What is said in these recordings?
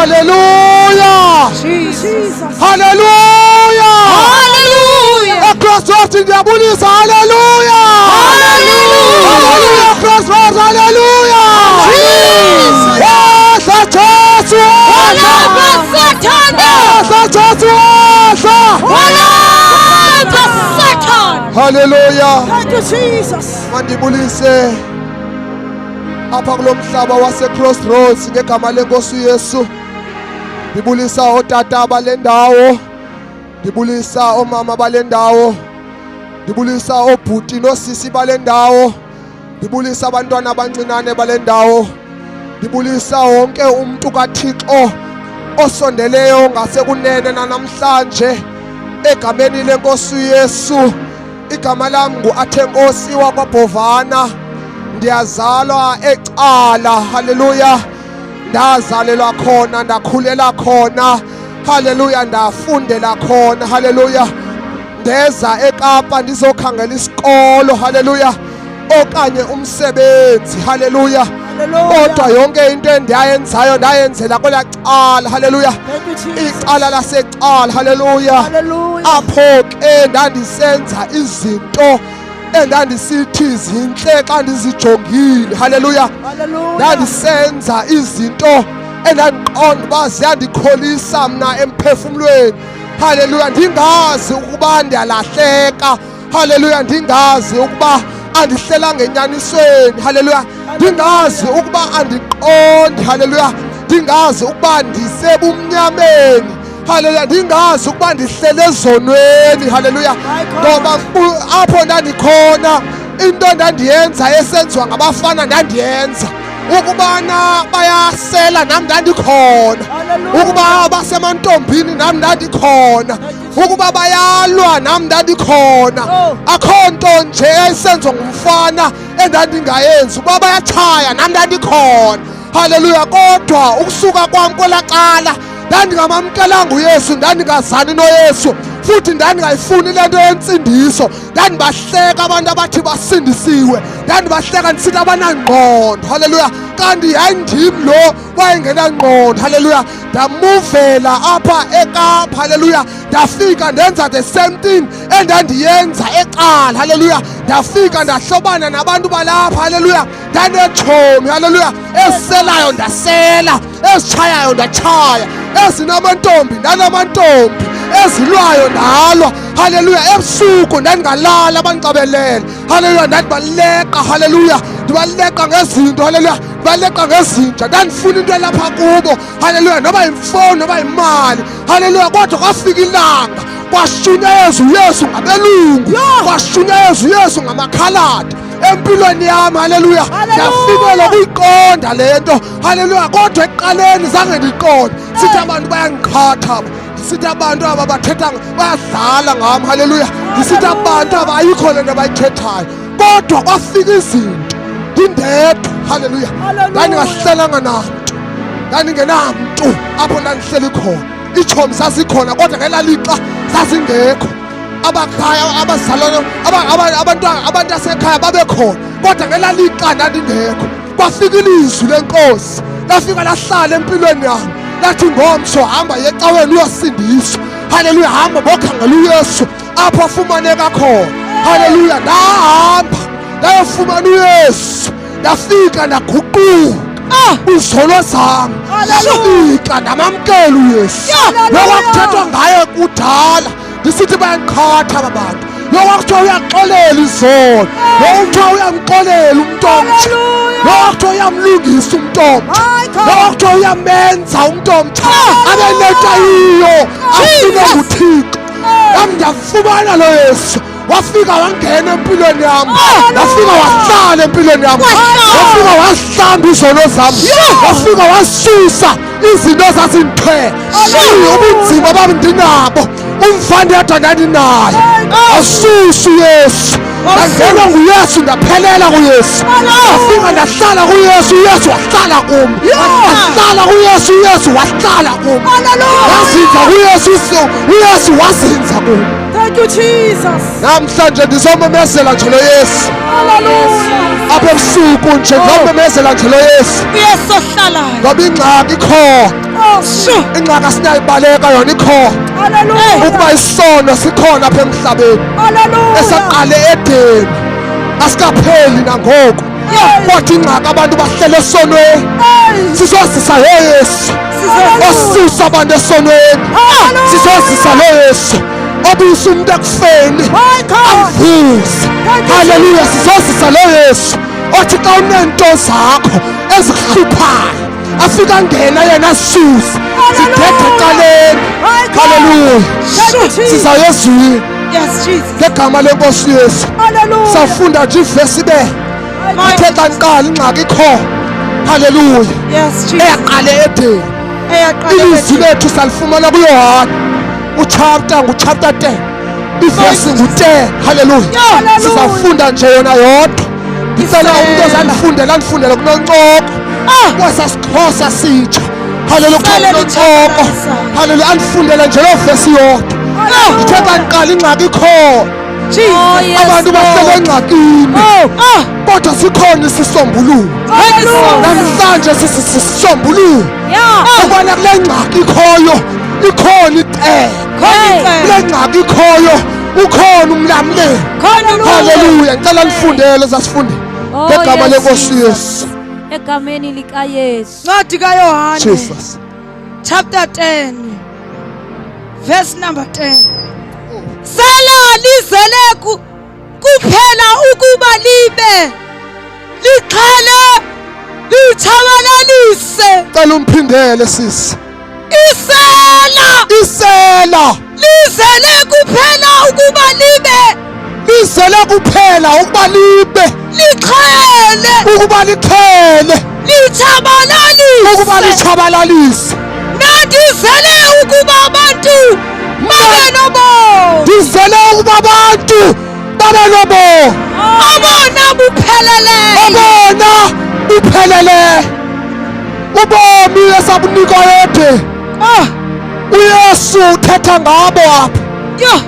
Haleluya. Jesus. Haleluya. Hallelujah. Crossroads, ndiyabulisa. Haleluya. Hallelujah. Haleluya, Crossroads. Haleluya. Jesus. Wehla Jesu, wehla. Walapha Sathane. Wehla Jesu, wehla. Walapha Sathane. Haleluya. Thank you, Jesus. Mandibulise apha kulo mhlaba wase-Crossroads ngegama lenkosi uYesu. Ndibulisa ootata bale ndawo, ndibulisa oomama bale ndawo, ndibulisa oobhuti noosisi bale ndawo, ndibulisa abantwana abancinane bale ndawo, ndibulisa wonke umntu kaThixo osondeleyo ngasekunene nanamhlanje egameni lenkosi uYesu. Igama lam ngu-Athenkosi wakwaBhovana, ndiyazalwa eCala. Haleluya. Ndazalelwa khona, ndakhulela khona. Haleluya. Ndafundela khona. Haleluya. Ndeza eKapa ndizokhangela isikolo. Haleluya. Okanye umsebenzi. Haleluya. Kodwa yonke into endiyayenzayo ndayenzela kwelaa cala. Haleluya. Thank you, Jesus. Icala laseCala. Haleluya. Hallelujah. Apho ke ndandisenza izinto endandisithi zintle xa ndizijongile. Haleluya. Hallelujah. Ndandisenza izinto endandiqonda uba ziyandikholisa mna emphefumlweni. Haleluya. Ndingazi ukuba ndiyalahleka. Haleluya. Ndingazi ukuba andihlelanga enyanisweni. Haleluya. Ndingazi ukuba andiqondi. Haleluya. Ndingazi ukuba ndisebumnyameni. Haleluya. Ndingazi ukuba ndihlele ezonweni. Haleluya. Ngoba apho ndandikhona into endandiyenza esenziwa ngabafana ndandiyenza. Ukubana bayasela nam ndandikhona. Ukuba basemantombini nam ndandikhona. Ukuba bayalwa nam ndandikhona. Akho nto nje esenziwa ngumfana endandingayenzi. Ukuba bayatshaya nam ndandikhona. Haleluya. Kodwa ukusuka kwam kwelaa cala ndandingamamkelanga uYesu, ndandingazani noYesu, futhi ndandingayifuni le nto yentsindiso. Ndandibahleka abantu abathi basindisiwe, ndandibahleka ndisithi abanangqondo. Haleluya. Kanti yayindim lo wayengenangqondo. Haleluya. Ndamuvela apha eKapa. Haleluya. Ndafika ndenza the same thing endandiyenza eCala. Haleluya. Ndafika ndahlobana nabantu balapha. Haleluya. Ndanetshomi. Haleluya. Eziselayo ndasela, ezitshayayo ndatshaya, ezinamantombi ndanamantombi, ezilwayo ndalwa. Haleluya. Ebusuku ndandingalala bandixabelele. Haleluya. Ndandibaleqa. Haleluya. Ndibaleqa ngezinto. Haleluya. Ndibaleqa ngezinja. Ndandifuna into elapha kubo. Haleluya. Noba yimfowuni noba yimali. Haleluya. Kodwa kwafika ilanga kwashunyayezwa uYesu ngabelungu, kwashunyayezwa uYesu ngamakhaladi empilweni yam. Haleluya. Ndafikela kuyiqonda le nto. Haleluya. Kodwa ekuqaleni zange ndiyiqonde. Sithi abantu bayandiqhatha, ndisithi abantu aba bathetha bayadlala ngam. Haleluya. Ndisithi abantu aba ayikho le nto abayithethayo. Kodwa kwafika izinto ndindedwa. Haleluya. Ndandingahlelanga namntu, ndandingenamntu apho ndandihleli khona. Iitshomi zazikhona kodwa ngelaa lixa zazingekho. Abakhaya abazalwane abantu asekhaya babekhona kodwa ngelaa lixa ndandingekho. Kwafika ilizwi lenkosi, lafika lahlala empilweni yam, lathi ngomso hamba yecaweni uyosindiswa. Haleluya. Hamba bokhangela uYesu apho afumaneka khona. Haleluya. Ndahamba ndayofumana uYesu, ndafika ndaguquka izono zam, ndafika ndamamkela uYesu. Lokwakuthethwa ngaye kudala ndisithi bayandiqhatha aba bantu, lokwakuthiwa uyaxolela izono, lokuthiwa uyamxolela umntu omtsha, lokuthiwa uyamlungisa umntu omtsha, lokuthiwa uyamenza umntu omtsha abe nento ayiyo afune nguThixo. Nam ndiyafumana lo Yesu, wafika wangena empilweni yam, wafika wahlala empilweni yam, wafika wahlamba izono zam, wafika wasusa izinto zazindithwele, ubunzima bam ndinabo, umfana ndandinaye wasusa uYesu. Ndangenwa nguYesu, ndaphelela kuYesu, ndafika ndahlala kuYesu, uYesu wahlala kum. Ndahlala kuYesu, uYesu wahlala kum. Ndazinza kuYesu, uYesu wazinza kum. Thank you, Jesus. Namhlanje ndizomemezela nje lo Yesu. Hallelujah. Apha ebusuku nje ndizomemezela nje lo Yesu. Yesu ohlalayo. Ngoba ingxaki ikhona. Nkosi. Ingxaki asinayibaleka yona ikhona. Hallelujah. Ukuba isono sikhona apha emhlabeni. Hallelujah. Esaqale edeni asikapheli nangoku. Kodwa ingxaki abantu bahlele esonweni. Hey. Sizozisa lo Yesu osusa abantu esonweni. Sizozisa lo Yesu obuyisa umuntu ekufeni My God. amvuse. Thank you, Haleluya. Sizozisa lo Yesu othi xa uneento zakho ezikuhluphayo afike angena yena asuse zidede ecaleni. My God. Haleluya. Thank you, Jesus. Sizaya ezulwini Yes, Jesus. ngegama lenkosi Yesu. Hallelujah. Safunda nje ivesi ibe ithe xa niqala ingxaki ikhona. Haleluya. Yes, Jesus. Eyaqale edeni. Eyaqala Ilizwi lethu salifumana kuYohane uchapter nguchapter 10 ivesi ngu-10. Haleluya. Hallelujah. Sizawufunda nje yona yodwa. Ndicela umntu ozandifundela andifundele kunoncoko kwesa sixhosa sitsha. Haleluya. Sele Kunoncoko. litshabalalisa. Haleluya. Andifundele nje loo vesi yodwa. Ndithe xa ndiqala ingxaki ikhona. Jesus. Oh, yes, Abantu bahlele Lord. engxakini. Ah. Kodwa sikhona isisombululo. Hallelujah. Namhlanje sisisombululo. Yeah. Ubona kule ngxaki ikhoyo ikhona icebo. Hey. Kule ngxaki ikhoyo ukhona umlamleli. Khona Haleluya. Ngicela nifundele zasifundele Oh, ngegama yes, lenkosi Jesus. Yesu. Egameni likaYesu. Ncwadi kaYohane Jesus. chapter 10 verse number 10. Sela lizele kuphela ukuba libe lixhele litshabalalise. Cela umphindele sisi. Isela Isela lizele kuphela ukuba libe lizele kuphela ukuba libe lixhele ukuba lixhele ukuba litshabalalise. litshabalalise. Nandizele ukuba abantu babe nobomi Ndizele ukuba abantu babe nobomi obona bupheleleyo. obona buphelele. Ubomi esabunikwa yedeni. Ah, uYesu uthetha ngabo apha. yho,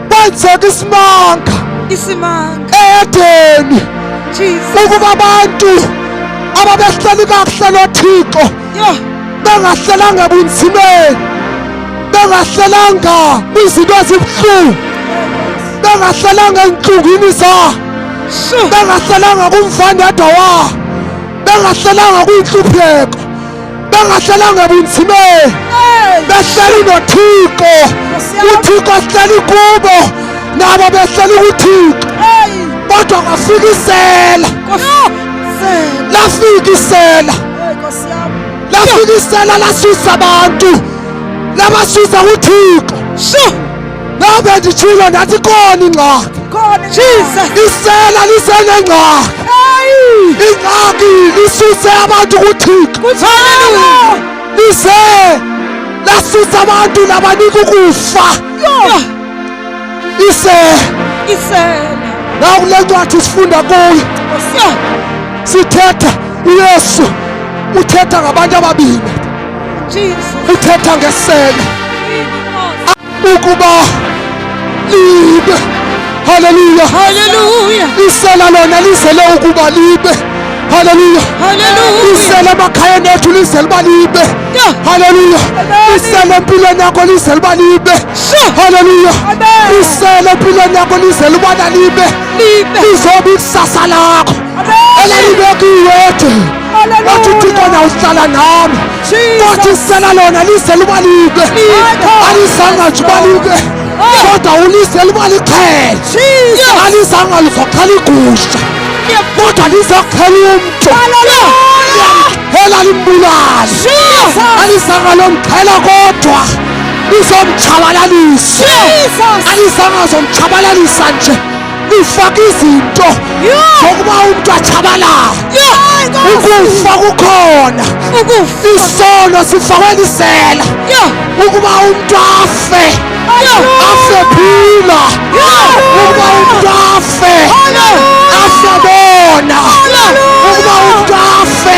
Kwenzeka isimanga isimanga. eEdeni Jesus. ukuba abantu ababehleli kakuhle noThixo Yho, bengahlelanga ebunzimeni, bengahlelanga kwizinto ezibuhlungu, bengahlelanga entlungwini zabo, shu, bengahlelanga kumvandedwa wabo, bengahlelanga kwintlupheko, bengahlelanga ebunzimeni, hey, behleli noThixo. uThixo ahleli kubo nabo behleli kuThixo. hey, Kodwa kwafika isela, Nkosi. lafika isela, Hey, Nkosi yami. lafika isela lasusa abantu, labasusa kuThixo. Shu, Nabe nditshilo ndathi ikhona ingxaki. khona Jesus. Isela lisenengxaki. Hey, Ingxaki lisuse abantu kuThixo. Hallelujah. Lize lasusa abantu labanika ukufa. Yho, Isela. isela. Nakule ncwadi sifunda kuyo Nkosi yami. sithetha uYesu uthetha ngabantu ababini. Jesus. Uthetha ngesela ukuba libe. Haleluya. Hallelujah. Isela lona lizele ukuba libe. Haleluya. Hallelujah. Isela emakhayeni ethu lizele uba libe. Yeah. Haleluya. Amen. Isela empilweni yakho lizele uba libe. Haleluya. Amen. Isela empilweni yakho lizele ubana libe. Libe. Lizoba ikusasa lakho Amen. elalibekiwe edeni. Hallelujah. Wathi uThixo nawuhlala nami. Jesus. Kodwa isela lona lizele uba libe. Alizanga nje uba libe, kodwa ulizele uba lixhele. Jesus. Alizanga lizoxhela igusha, kodwa lizoxhela umntu. Liyamxhela limbulale. Jesus. Alizanga lomxhela kodwa lizomtshabalalisa. Jesus. Alizanga zomtshabalalisa nje, lifaka izinto zokuba umntu atshabalale. Yo, Ukufa kukhona. ukufa. Isono sifakwe lisela Yo, ukuba umntu afe. Hallelujah. Afe phila. Ukuba umntu afe, afe bona. Ukuba umntu afe,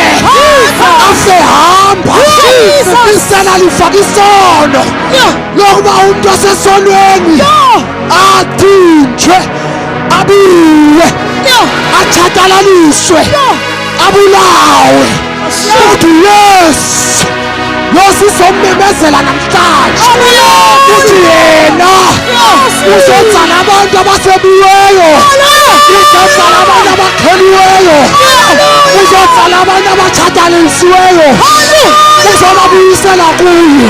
afe hamba. Jesus. Isela lifaka isono Yo, lokuba umntu asesonweni athinjwe, abiwe, yo, atshatalaliswe, abulawe. Kodwa uYesu Losizommemezela namhlanje uthi yena uzotsala abantu abasebiweyo, uzotsala abantu abaqheliweyo, uzotsala abantu abatshatalisiweyo, uzobabuyisela kuye.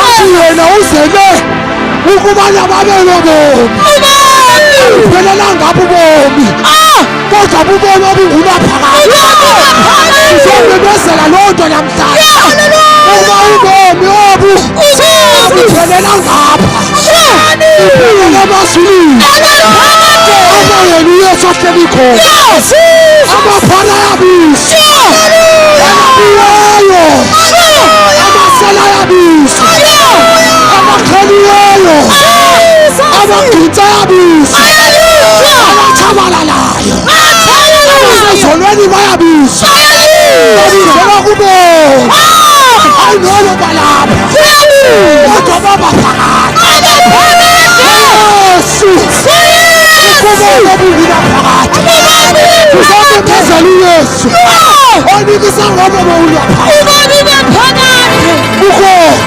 Athi yena uzele ukubana babe nobomi, abuphelelanga bubomi, kodwa bubomi obungunaphakade. Uzomemezela loo nto namhlanje ukuba ubomi obu abuphelelanga apha, iphelele emazulwini apho yena uYesu ahleli khona. Amaphana ayabizwa, elabiweyo, amasela ayabizwa, abaqheliweyo, amagintsa ayabizwa, abatshabalalayo abasezolweni bayabizwa, babizelwa kubomi. Hayi nobo balapha, kodwa babaphakade. Yesu ukubomi obungunaphakade. Uzomemezela uYesu onikisa ngobomi obungunaphakade. Ukhona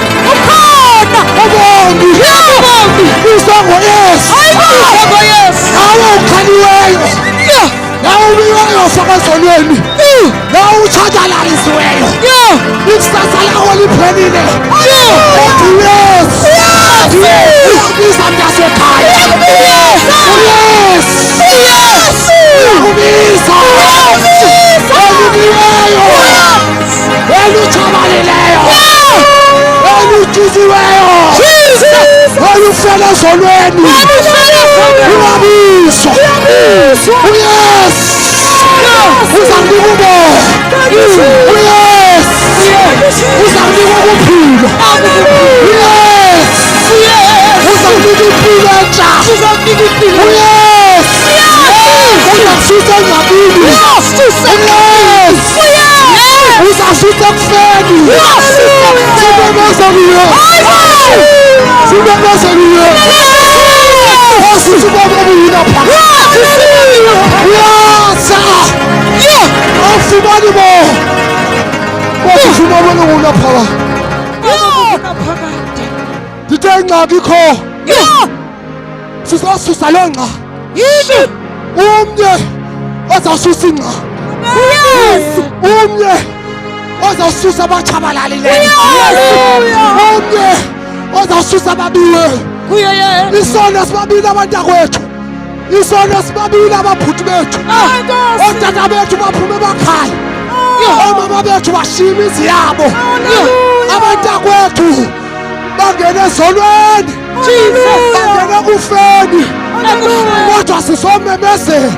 ubomi, bizwa ngoYesu. Nawe uqheliweyo, nawe ubiweyo fakazolweni, nawe utshatyalalisweyo, ikusasa lakho liphelile, kodwa uYesu uyakubiza mntasekhaya. UYesu uyakubiza, elibiweyo, elitshabalileyo, elutshisiweyo, olufele ezolweni, uyabizwa. UYesu uzakunika ubomi, uYesu uzakunika ukuphila, uYesu uzakunika impilo entsha, uYesu uzasusa engxakini, uYesu uzasusa ekufeni. Simemezele uYesu, simemezele uYesu, osisa ubomi obuyinaphakade. Uyasa awufumani bo, kodwa ufumana obungunaphakade. Ndithe ingxaki ikho, sizosusa loo ngxa. Umnye ozawususa ingxa, umnye ozawususa abatshabalalileyo, umnye ozawususa ababiweyo. Isono sibabili abantakwethu, isono sibabili ababhuti bethu, ootata bethu baphume emakhaya, oomama bethu bashiya imizi yabo, abantakwethu bangene ezolweni, bangene ekufeni, kodwa sizomemezela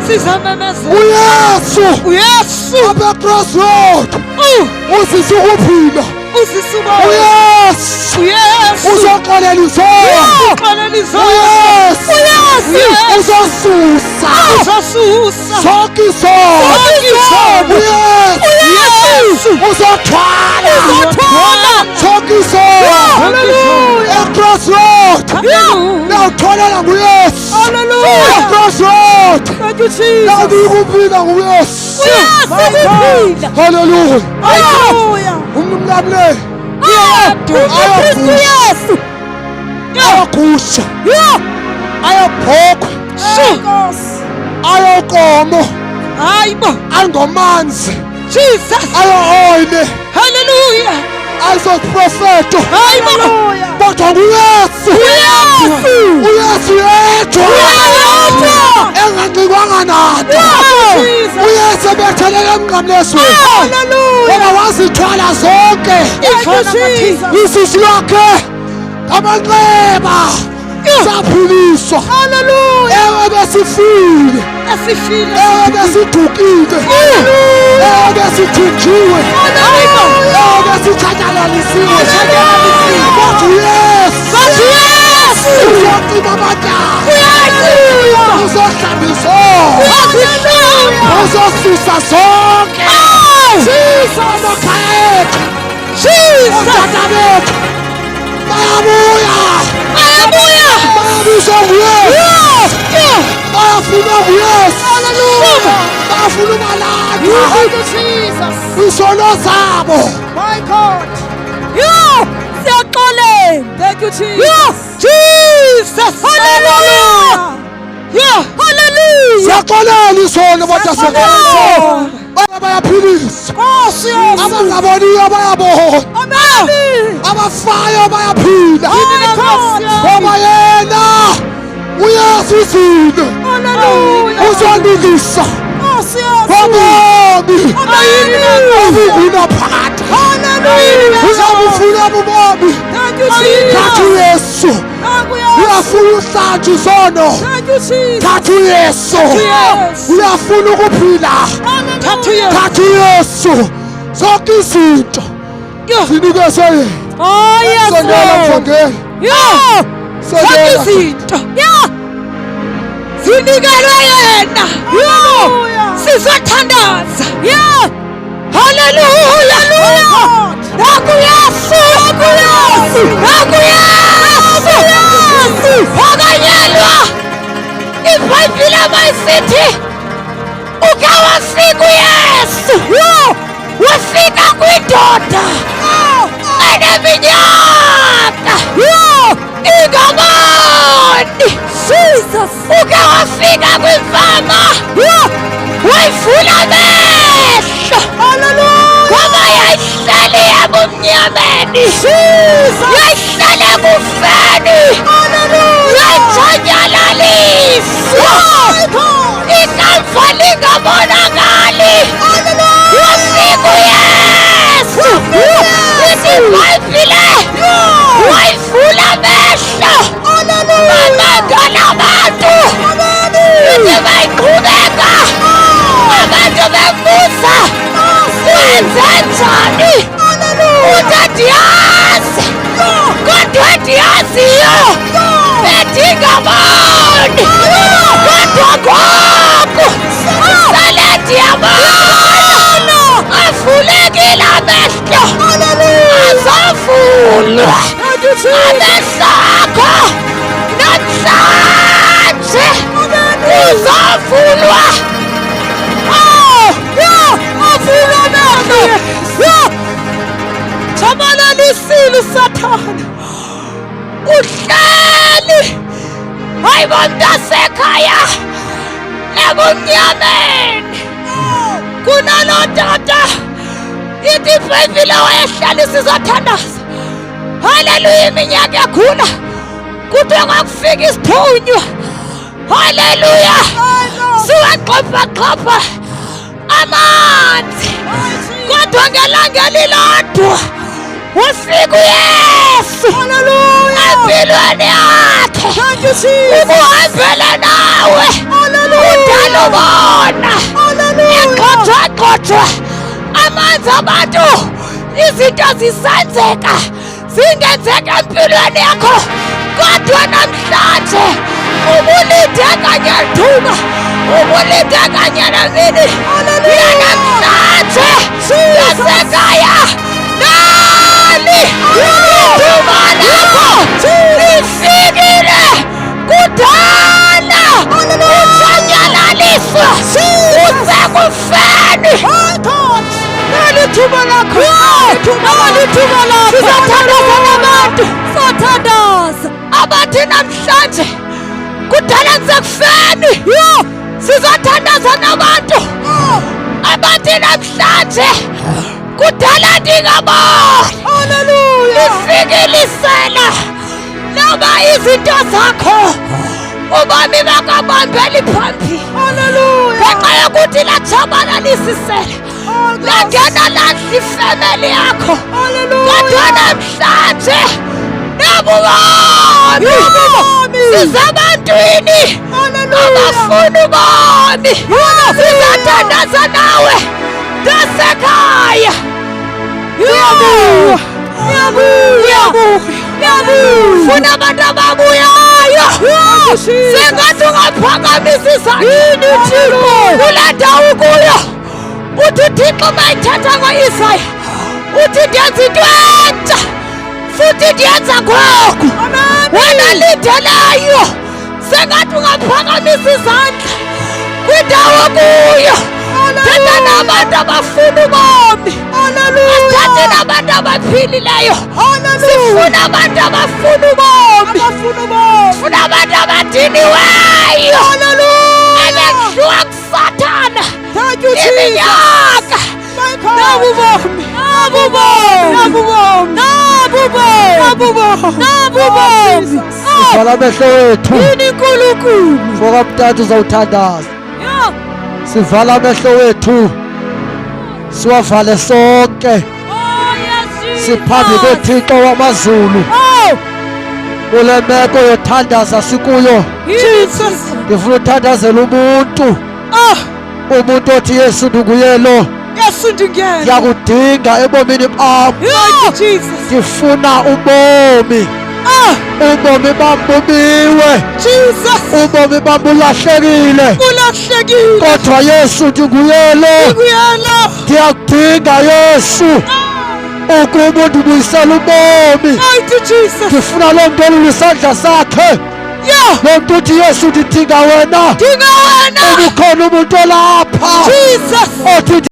uYesu apha eCrossroad uzisa ukuphila. uYesu uzoxolela izono, uYesu uzosusa zonke izono, uYesu uzothwala zonke izono. eCrossroad nawuthwalela nguYesu, eCrossroad nawunika ukuphila nguYesu. Haleluya! Umntu ayagusha, ayabhokhwe, ayokomo, angomanzi, ayo-oyile, ayisoprofeto, kodwa nguYesu. uYesu yedwa enganxikwanga nanto. uYesu ebethelele emnqamlezweni, ngoba wazithwala zonke isusu lwakhe ngamanxeba, saphiliswa. Ewe besifile, ewe besidukile, ewe besithinjiwe, ewe besitshatyalalisile, kodwa uYesu uzocima amatyala, uzohlamba izono, uzosusa zonke. Amakhaya ethu, ootata bethu bayabuya, bayabizwa nguYesu, bayafuna nguYesu, bayafuna ubalatha izono zabo. Yo, siyaxolela. Thank you, Jesus. Yo, Jesus. Hallelujah. Yo. Hallelujah. Siyaxolela isono batasekhaya. Baba bayaphiliswa. Nkosi Yesu. Abangaboniyo bayabona. Amen. Abafayo bayaphila. Nkosi. Ngoba yena uYesu uzile. Hallelujah. Uzolungisa Nkosi Yesu. ubomi obungunaphakade. Hallelujah. Uzabufuna ubomi. Thank you, Jesus. Thatha uYesu. Thank you, Yesu. Uyafuna uhlanjwa isono. Thank you, Jesus. Thatha uYesu. Yesu. Uyafuna ukuphila. Thatha uYesu. Thatha uYesu. Zonke izinto zinikezwe yena. Oh, yes, Sondela Lord. mvangeli. Yo. Zonke Sondela. izinto. Zinikelwe yena. Sizothandaza. Hallelujah. Naku Yesu. Naku Yesu. Naku Yesu. Phakanyelwa iBhayibhile mayisithi uke wafika uYesu wafika kwindoda eneminyaka ingaboni. Jesus. Uke wafika kwimfama wayivula amehlo ngoba yayihleli ebumnyameni, yayihleli ekufeni, yatshatyalaliswa, ikamva lingabonakali. Wafika uYesu, ithi iBhayibhile wayivula amehlo bamangala abantu. Ithi bayiqhubeka abantu bembuza wenze njani, uthi andiyazi, kodwa endiyaziyo bendingaboni, kodwa ngoku sele ndiyabona. Avulekile amehlo, azavulwa amehlo akho namhlanje, uzavulwa. Oh, yeah, avulwa amehlo. Yeah. Tshabalalisile uSathana. Uhleli hayi bomntasekhaya ebumnyameni kunaloo tata, ithi iBhayibhile wayehlala isizothandaza. Haleluya. Iminyaka ekhula kuthiwa kwakufika isithunywa, haleluya, siwagxobhagxobha amanzi, kodwa ngelanga elilodwa ufika uYesu empilweni yakhe. Thank you, Jesus. Ukuhambela nawe udala ubona egxotshwagxotshwa amanzi abantu, izinto zisenzeka zingenzeka empilweni yakho, kodwa namhlanje ubulinde kanye lithuba, ubulinde kanye nemini yanamhlanje. Yasekhaya, nali ithuba lakho lifikile. Kudala utshatyalaliswa, usekufeni. Nali ithuba lakho. Nali ithuba lakho. Sizothandaza nabantu Sothandaza. abathi namhlanje kudala ndisekufeni. Sizothandaza nabantu abathi namhlanje kudala ndingaboni. Hallelujah. Lifikile isela noba izinto zakho ubomi bakabambeli phambili Hallelujah. ngenxa yokuthi latshabalalisa isela, langena ladla ifemeli yakho, kodwa namhlanje nabubomi sizebantwini abafuna ubomi. Sizathandaza nawe ndasekhaya. Uyabuya. Uyabuya, funa abantu ababuyayo. Sengathi ungaphakamisa isandla kule ndawo kuyo, uthi uThixo mayithetha ngoIsaya uthi ndiyenza into entsha futhi ndiyenza ngoku. Wena lindeleyo, sengathi ungaphakamisa izandla kwindawo kuyo. Thetha nabantu abafuna ubomi. Asithathini abantu abaphilileyo. Sifuna abantu abafuna ubomi. Sifuna abantu abadiniweyo. Abedliwa kusathana. Thank you, Jesus. Iminyaka. My God. Nabu bomi. Nabu bomi. Nabu bomi. Nabu bomi. Nabu bomi. Nabu Oh, bomi. Jesus. Sivala amehlo wethu. Yini Nkulunkulu. Mfoka mthathu uzawuthandaza. Yeah. Sivala amehlo wethu. Siwavale sonke. Oh yes Jesus. Siphambi koThixo wamazulu. Oh. Kule meko yothandaza sikuyo. Jesus. Ndifuna uthandazela umuntu. Ah, Umuntu othi Yesu ndinguyelo. Yesu ndingena. Ndiyakudinga ebomini bam. Mighty Jesus. Ndifuna ubomi. Ah, Ubomi bam bubiwe. Jesus. Ubomi bam bulahlekile. Ulahlekile. Kodwa Yesu ndinguyelo. Ndinguyelo. Ndiyakudinga Yesu. Ukuba undibuyisele ubomi. Mighty Jesus. Ndifuna loo mntu olula isandla sakhe. Yeah. Loo mntu uthi Yesu ndidinga wena. Dinga wena. Ubukhona